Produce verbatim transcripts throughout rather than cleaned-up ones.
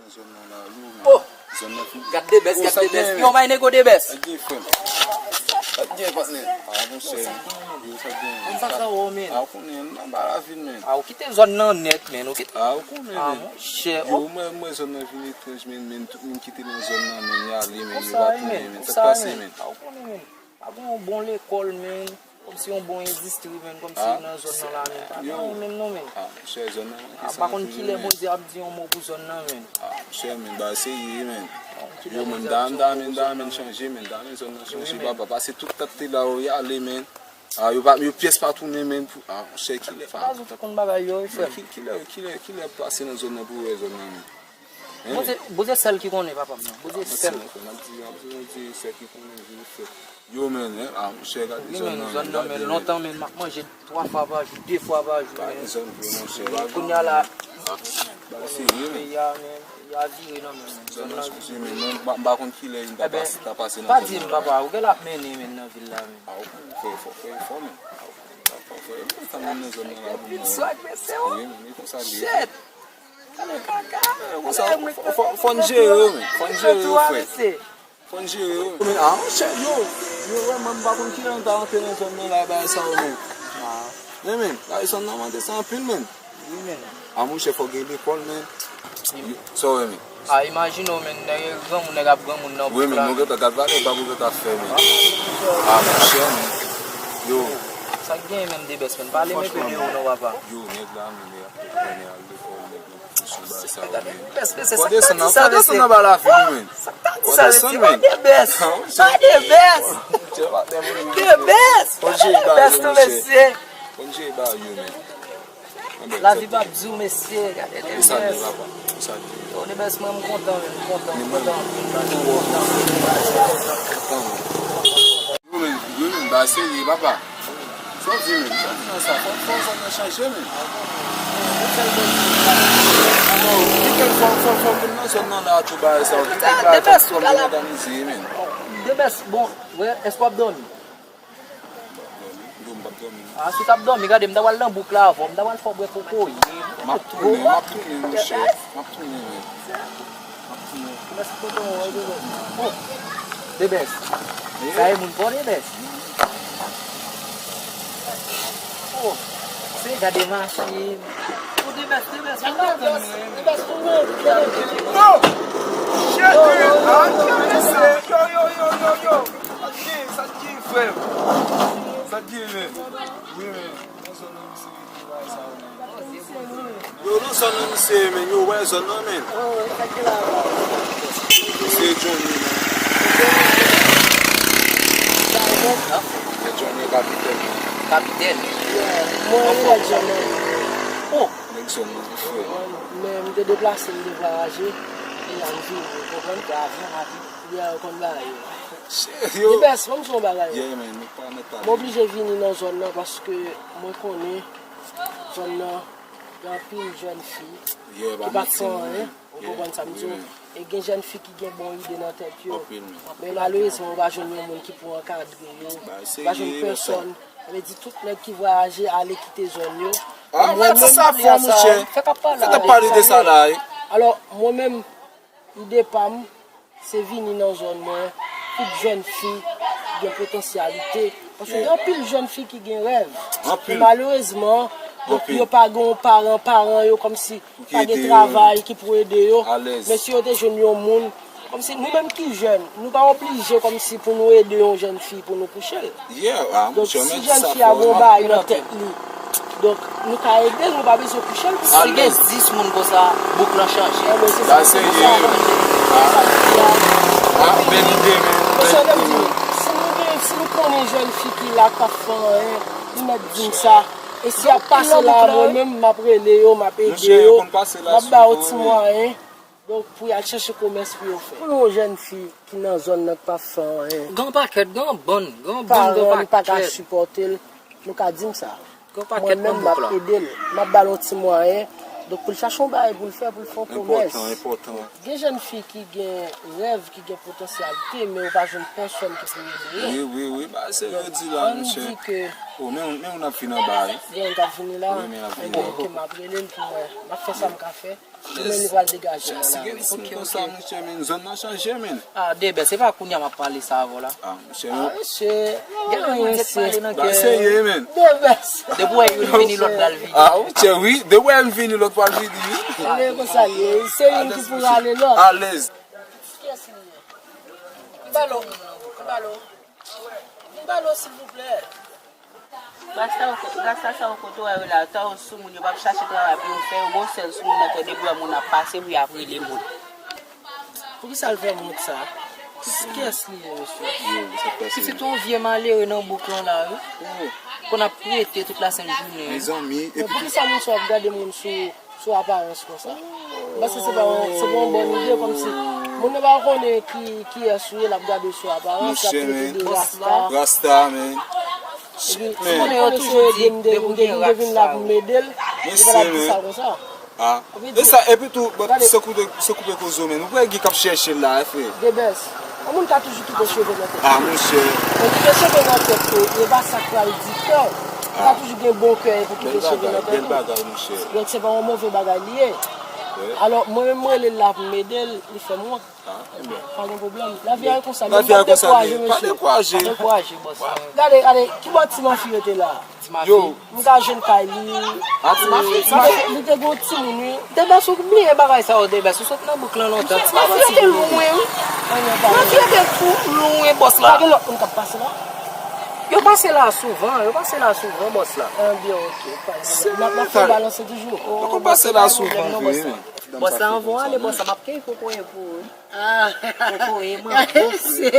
Zòn nan la lou, men. Oh! Zòn nan fin. Gad Debès, oh, gad sa Debès. Gen, yo bay nego Debès. Sa gen, frè m. Sa gen, patnè. Ah, monchè. Yo, sa gen. Konn sa sa wè, men. Ah, ou konnen, m anba lavil, men. Ah, ou kite zòn nan nèt, men. Ou kite. Ah, ou konnen, ah, men. Monchè. Yo, oh, mwen, mwen, zòn nan vin etranj, men, men, tout moun ki te nan zòn nan, men, y ale, men, yo pa tounen, men. Sa k pase, men. Ah, ou konnen, men. Pa gen yon bon lekòl, men. Kòmsi yon bon endistri, men. Kòmsi nan zòn nan la, men. Pa gen anyen menm, non, men. Ah, monchè, zòn nan manke sa. Ah, pa konn kilè Bondye ap di yon mo pou zòn nan, men. Ah, monchè, men, bagay serye, men. Yo, men, m ta, m ta, men, m ta, men, chanje, men, m ta, men, zòn nan chanje, papa. Pase tout tan te la, yo, y ale, men. Ah, yo pa, yo pyès pa tounen, men, pou, ah, monchè, kilè pa. Tout moun konn bagay yo, wi, frè m. Ki, kilè, kilè, kilè pase nan zòn nan pou wè zòn nan, men. Bondye, Bondye sèl ki konnen, papa m nan. Bondye sèl. N ap di, n ap di, Bondye sèl ki konnen, wi, frè. Yo, men, hein, ah, monchè, gade zòn nan, men, lontan, men, m ap manje twa fwa pa jou, de fwa pa jou, men. Kounye a la, bagay serye, men. Peyi a, men, peyi a vire nan men, men. Zòn nan chanje, men, m pa, m pa konn kilè li ta pase, ta pase nan zòn nan. Pa di m, papa, ou gen l ap mennen, men, nan vil la, men. Ah, ou fè, fò fè efò, men. Fò fè efò, sa menm nan zòn nan la pou mwen. Wi, men, e konsa li ye. Shit! Gade kaka! Fò, fò, fò n jere yo, men. Fò n jere yo, frè. Fò n jere yo. Men, ah, monchè, yo, yo, wè, mwen, m pa konn kilè nou ta rantre nan zòn nan la, bagay sa yo, men. Ah. Men, men, bagay zòn nan mande sa anpil, men. Wi, men. Ah, monchè, fò gen lekòl, men. Sa w wè, men. Ah, imajine w, men, nèg granmoun, nèg ap granmoun nan bouk la. Wi, men, nou gentan gad valè bag ou gentan fè, men. Ah, monchè, men. Yo. Sa k genyen menm Debès, men? Pale m enpe de ou non, papa. Yo, nèg la, men, nèg ap pran nèg al lekòl, nèg nan pwofesyon, bagay sa yo, men. Debès, mesye, sa k ta di sa, mesye? Fò desann nan ba lavi nou, men. Sa k ta di sa, mesye? Pa Debès! Pa Debès! Debès! Pa Debès, non, mesye! Konn jere ba yo, men. Lavi p ap di w, mesye, gade Debès. Yo, Debès, mwen, m kontan, men, m kontan, m kontan. Yo, men, yo, men, ba serye, papa. Sa w di, men, sa w di nan sa, fò, fò zòn nan chanje, men. Kite fò, fò, fò moun nan zòn nan la tou bagay sa yo. Kite bagay fò moun òganize, men. Debès, bon, wè, èske w ap dòmi? Yo, m p ap dòmi, non. Ah, si w t ap dòmi, gade, m ta pral nan bouk la avè w, m ta pral fè w bwè kokoye. M ap tounen, m ap tounen, monchè. M ap tounen, men. M ap tounen. Debès. Sa e moun fò, Debès. Oh, se gade machin. Oh, Debès, Debès, m ap tann mwen. Debès, pou mwen. Yo! Yo, yo, yo, yo, yo, yo, yo, yo, yo. Sa k gen, sa k gen, frè m? Sa k gen, men? Wi, men. Nan zòn nan misye rete, bagay sa yo, men. Yo, nan zòn nan misye ye, men. Yo, wè zòn nan, men. Misye Johnny, men. Misye Johnny kapitèn, men. Kapitèn? Mwen, mwen, Johnny. Oh! Nèg zòn nan, frè. Men, m te deplase, m te vwayaje. E la, m vini, ou konprann? Te avyon, avyon. Yo, konn bagay yo. Yo. Debès, ban m di w yon bagay. Yeah, man, nou pa mèt pale. M oblije vini nan zòn nan paske mwen konnen zòn nan gen anpil jèn fi ki pa t fè anyen. Ou konprann sa m di w? E gen jèn fi ki gen bon ide nan tèt yo. Men malerezman, ou pa jwenn yon moun ki pou ankadre yo. Ou pa jwenn pèsòn. Sa vle di tout nèg ki vwayaje ale kite zòn yo. Ah, mwen menm, sa fè, monchè. Fèk ap pale de sa la, wi. Alò, mwen menm, ide pa m, se vini nan zòn mwen, tout jèn fi ki gen potansyalite. Paske gen anpil jèn fi ki gen rèv. Men malerezman, yo pa gen yon paran, paran yo kòmsi pa gen travay ki pou ede yo. Men si yo te jwenn yon moun, kòmsi nou menm ki jèn, nou pa oblije kòmsi pou nou ede yon jèn fi pou nou kouche l. Donk, si jèn fi a gen yon bagay nan tèt li, donk, nou ka ede l, nou pa bezwen kouche l pou sa. Si gen dis moun konsa, bouk lan chanje. Bagay serye, wi. Ah, bèl ide, men. Bèl ide, men. Si nou gen, si nou konnen jèn fi ki la k pa fè anyen, li mèt di m sa. E si y ap pase la, mwen menm, m ap rele yo, m ap ede yo, m ap ba yo ti mwayen. Donk, pou y al chèche komès pou yo fè. Pou yon jèn fi ki nan zòn nan k pa fè anyen, gen yon pakèt, gen yon bann, gen yon bann, gen yon pakèt. Paran li pa ka sipòte l, nou ka di m sa. Gen yon pakèt nan bouk la. Mwen menm, m ap ede l. M ap ba l yon ti mwayen. Donk, pou l chache yon bagay pou l fè, pou l fè yon komès. Enpòtan, enpòtan. Gen jèn fi ki gen rèv, ki gen potansyalite, men yo pa jwenn pèsonn ki pou ede yo. Wi, wi, wi, bagay serye w di la, monchè. Ann di ke... O, men, men yon ap vin anba, wi. Gen yon k ap vini la. Wi, men l ap vini. Ebyen, oke, m ap rele l pou wè. M ap fè sa m ka fè. Li menm li pral degaje l la. Si gen ti moun konsa, monchè, men zòn nan chanje, men. A, Debès, se pa kounye a m ap pale sa avè w la. A, monchè, non. A, monchè, gen anyen, se pa serye, men. Debès. Depi w wè youn vini, lòt pral vini. A, monchè, wi. Depi w wè youn vini, lòt pral vini, wi. Se konsa l ye. Se youn ki pou rale lòt. Alèz. Kiyès li ye? Balo. Balo. Vin ba nou, silvouplè. Gras a sa yo kote w a yo la, tan yo sou moun, yo p ap chache travay pou yo fè, yo gon sèl sou moun nan, depi w wè moun ap pase, pou y ap rele moun. Poukisa l fè m wont sa? Kiyès li ye, mesye? Pitit yon vye malere nan bouk lan la, wi. Konn ap prete tout lasent jounen. Mezanmi, men epi poukisa moun sa yo ap gade moun sou sou aparans konsa. M panse se pa yon, se pa yon bòn ide, kòmsi moun nan pa konnen ki, kiyès ou ye, l ap gade w sou aparans, l ap trete de rasta. Rasta, men. Epi, si moun nan konnen se ede m te, m te, m te vin la pou m ede l, li pa t ap di sa konsa. A. E sa, epi tou, but se koupe, se koupe koze w, men. Ou wè gen k ap chèche l la, frè. Debès. Yon moun ka toujou kite cheve nan tèt li. A, monchè. Men kite cheve nan tèt yo, e pa sa k pral di kè w. Ou ka toujou gen bon kè pou kite cheve nan tèt ou. Bèl bagay, monchè. Donk, se pa yon move bagay li ye. Alò, mwen menm, mwen rele l la pou m ede l, li fè m wont. A, ebyen. Pa gen pwoblèm. Lavi a konsa, men pa dekouraje, mesye. Pa dekouraje. Pa dekouraje, bòs. Gade, gade, ki bò Ti Mafi rete la? Yo. M ka jwenn kay li. A, Ti Mafi, Ti Mafi. Li te gon timoun, wi. Debès, ou bliye bagay sa yo, Debès. Ou sot nan bouk lan lontan. Ti Mafi rete lwen, wi. Ti Mafi rete tou lwen, bòs la. Pa gen lòt moun k ap pase la? Yo pase la souvan, yo pase la souvan, bòs la. Ebyen, oke, pa gen pwoblèm. N ap, n ap fè balanse toujou. Yo pase la souvan, vre, wi. Bòs la, anvan w ale, bòs la, m ap kenbe kokoye pou ou. Ah. Kokoye, mango. Se,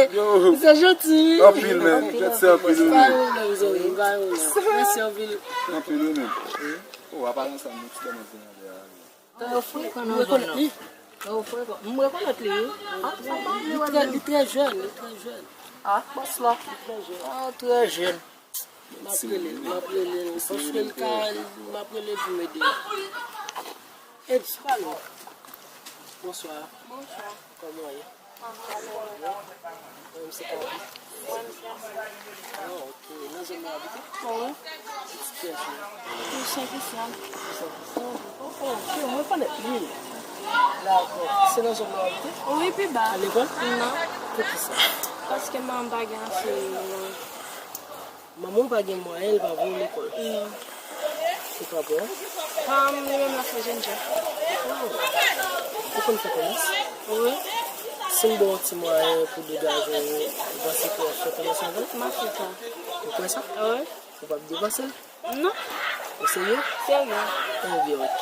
se janti, wi. Anpil, men. Jèt se anpil, wi. Pa gen pwoblèm, Zoe, pa gen pwoblèm. Mèsi anpil. Anpil, wi, men. O, apa konsa, nou ti dèmen vin anlè a. Tan yo frekan nan zòn nan. Tan yo frekan. M rekonèt li, wi. Ah, sa pa vle, wi, men. Li trè, li trè jèn, li trè jèn. Ah, bòs la. Li trè jèn. Ah, trè jèn. M ap rele l, m ap rele l, paske l ka, m ap rele l pou m ede l. Edi, pale. Bonswa. Bonswa. Kòman w ye? Mwen menm se Kabi. Mwen menm se Kabi. Ah, ok. Nan zòn nan w abite? Wi. Ti kiyès ou ye? Ti Sen Krisyan. Ti Sen Krisyan. Oh, ok, mwen konèt li. Dakò. Se nan zòn nan w abite? Wi, pi ba. Al lekòl? Non. Poukisa? Paske manman m pa gen ase. Manman w pa gen mwayen, li pa voye w lekòl? Non. Ou pa bon? Manman m, li menm, l ap fè jèn jan. Oh. Ou konn fè komès? Wi. Si m ba w yon ti mwayen pou degaje w, ou panse ke w ap fè komès avè l? M ap fè sa. Ou kwè sa? Wi. Ou p ap depanse l? Non. Ou serye? Serye. Ebyen, ok.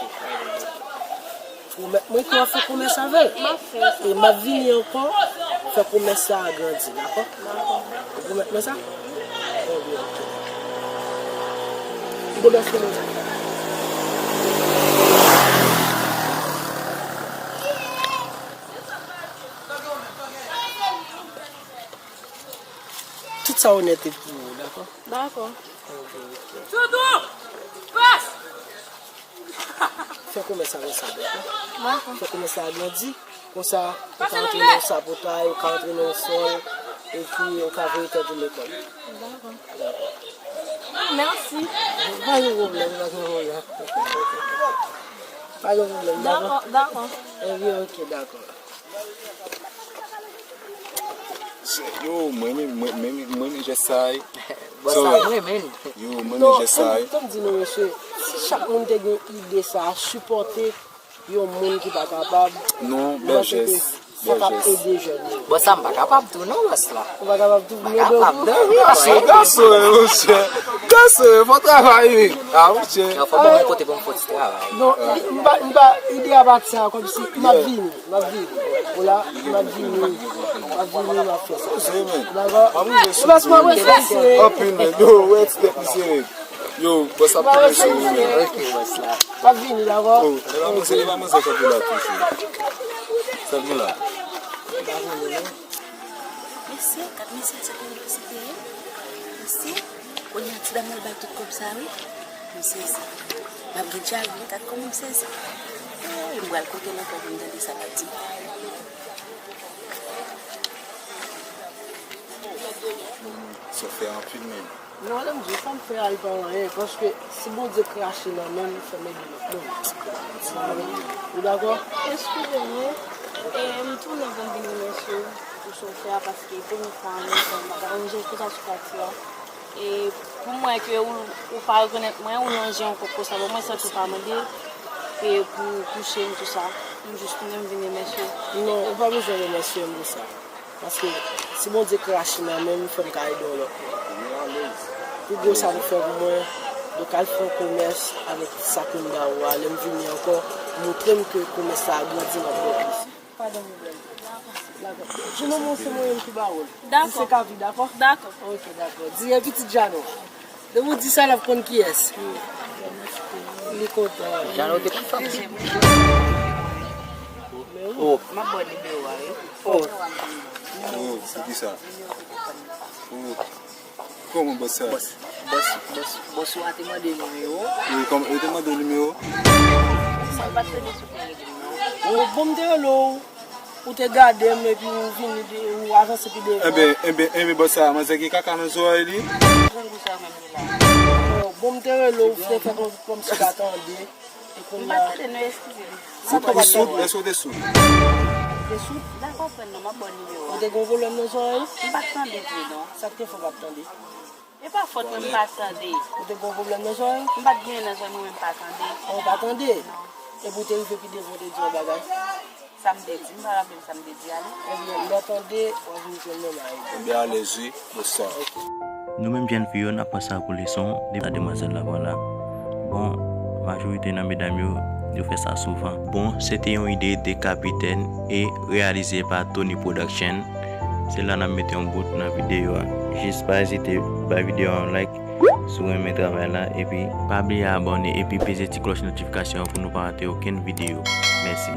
Pwomèt mwen ke w ap fè komès avè l. M ap fè sa. E m ap vini ankò fè komès sa a grandi, dakò? Dakò. Ou pwomèt mwen sa? Ebyen, ok. Ou debòse mwen sa. Tout sa onèt e pou ou, dakò? Dakò. Fè komès avè sa, dakò? Dakò. Fè komès la grandi. Konsa, ou ka antre nan sapotay, ou ka antre nan fòl, epi ou ka voye tèt ou lekòl. Dakò. Mèsi. Pa gen pwoblèm, pa gen pwoblèm. Pa gen pwoblèm, dakò? Dakò, dakò. Ebyen, ok, dakò. Yo, mwen renmen, mwen, mwen, mwen renmen jès sa a, wi. Bòs sa, mwen renmen l. Yo, mwen renmen jès sa a, wi. Tann, tann di nou, mesye, si chak moun te gen ide sa a, sipòte yon moun ki pa kapab, non, bèl jès, bèl jès. Sa t ap ede jèn yo. Bòs sa, m pa kapab tou, non, bòs la. Ou pa kapab tou, men kapab, non, wi, gason, gason, monchè. Gason, fò travay, wi. Ah, monchè. Fò ban mwen kote pou m fè ti travay. Non, m pa, m pa, ide a pati a, kòmsi, m ap vini. M ap vini. Ou la, m ap vini. M ap vini, m ap fè sa. Dakò? Anpil, men. Yo, wè ti tèt misye, men. Yo, bòs ap tounen sou ou, men. Ok, bòs la. M ap vini, dakò? Oh, e pa manzè, e pa manzè k ap la toujou. Sa vin la. Mesye, gad mesye, se pou yon posede, wi. Mesye, kounye a ti dam nan bay tout kòb sa, wi. M sezi. M ap gen dyare, gad kòman m sezi. Woy, m pral kote l ankò pou m tande sa l ap di. Sa w fè anpil menm. Non, lè m di w sa m fè a, li pa anyen, paske si Bondye krache nan men m, fè m ede lòt moun. Ou dakò? Eskize m, wi. E, m tounen pou m vin remèsye w pou sa w fè a, paske premye fwa m wè w, m pa t ap wè w konsa sou katye a. E pou m wè ke ou, ou pa rekonèt mwen, ou lonje yon kòk konsa, bon, mwen santi w pa mande e pou kouche m, tou sa. M jis tounen m vin remèsye w. Non, ou pa bezwen remèsye m pou sa. Paske si Bondye krache nan men m, fè m ka ede yon lòt moun. Pi gwo sa pou fè pou mwen, donk al fè yon komès avèk sa ke m ba ou a, lè m vini ankò, montre m ke komès sa a grandi, m ap ba w plis. Pa gen pwoblèm. Dakò. Di manman w se mwen menm ki ba ou l. Dakò. Di se Kavi, dakò? Dakò. Ok, dakò. Di e pitit Jano. Depi w di sa, l ap konn kiyès. Li kontan. Jano te kontan. Oh. M ap ba w nimewo a, wi. Oh. Oh, se ki sa? Oh. Kòman bòs sa? Bòs, bòs, bòs, bòs ou a te mande nimewo. Wi, kòman, yo te mande w nimewo? Sa w pa t tande sou tele nimewo. Ou, bon, m te rele w, ou te gade m, epi ou vini, de- ou avanse pi devan. Enben, enben, enben, bòs sa, manzè gen kaka nan zòrèy li. Grangou sa menm li la. Bon, bon, m te rele w, ou te fè kòm, kòmsi w pa tande. E kounye a. M pa tande, non, eskize m. Ou, ou soud? Èske w te soud? Ou te soud? M pa konprann, non, m ap ba w nimewo a. Ou te gen yon pwoblèm nan zòrèy? M pa t tande vre, non. Sa k te fè w pa t tande? E pa fòt mwen, m pa tande. Ou te gen yon pwoblèm nan zòrèy? M pa t genyen nan zòrèy mwen, men m pa tande. An, ou pa tande? Non. Epi w te rive pi devan, w te di yon bagay? Sa m te di, m pa raple m sa m te di a, non. Ebyen, lè w tande, w ap vin jwenn mwen, m a ede w. Ebyen, alèz wi, bòs sa. Ok. Nou menm jèn fi yo, n ap pran sa pou leson, depi sa demwazèl la pran la. Bon, majorite nan medam yo, yo fè sa souvan. Bon, se te yon ide de kapitèn e reyalize pa Tony Production. Se la n ap mete yon bout nan videyo a. Jis pa ezite bay videyo a yon like si w renmen travay la, epi pa bliye abòne epi peze ti klòch notifikasyon an pou nou pa rate okenn videyo. Mèsi.